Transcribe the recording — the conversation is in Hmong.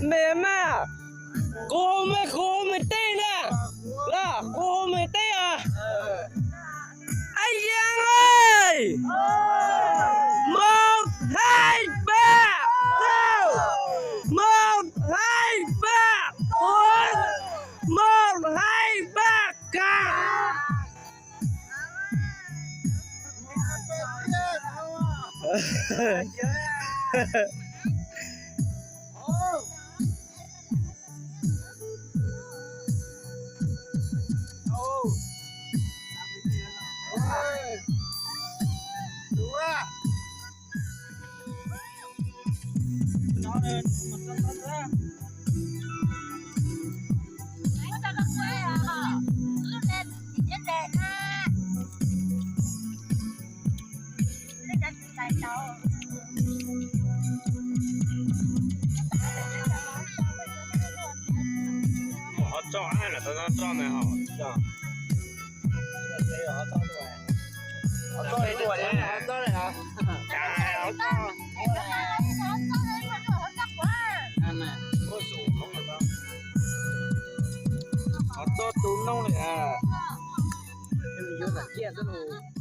Mej mas, kuv hu mej, kuv hu mej teb na, los kuv hu mej teb os. Anh Liang ơi, một hai ba, một hai ba, bốn, một hai ba, căng. Ho tso, lawv tau tso mas ho. Ho tso tus noob li, yuav tam ciaj xwb los.